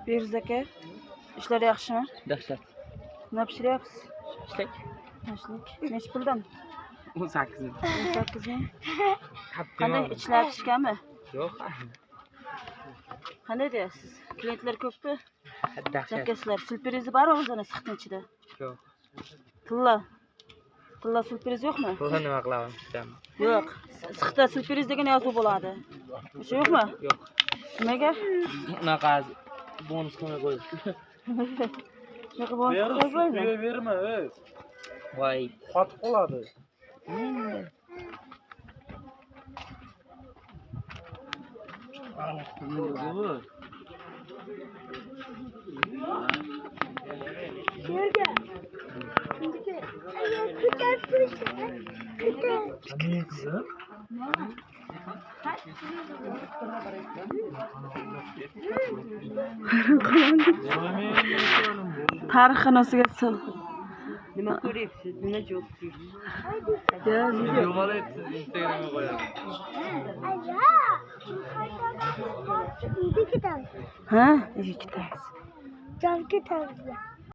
Behruz aka, ishlar yaxshimi? Dahshat. Nima pishiryapsiz? Shashlik. Shashlik. Nechi puldan? 18 ming. 18 ming. Qanday ichlar pishganmi? Yo'q. Qanday deyapsiz? Klientlar ko'pmi? Dahshat. Zakazlar, syurprizi bormi o'zini sixning ichida? Yo'q. Tilla. Tilla syurpriz yo'qmi? Tilla nima qilaman? Yo'q. Sixda syurpriz degan yozuv bo'ladi. O'sha yo'qmi? Yo'q. Nimaga? Unaqa bonus qilmay qo'ydi. Shunaqa bonus qilmay qo'ydi. Berma, ey. Voy, qotib qoladi. Tarix xonasiga sil. Nima ko'ryapsiz? Nima javob deysiz? Yo'g'olyapsiz, Instagramga qo'yaman. Ha, uyga ketamiz. Jonga ketamiz.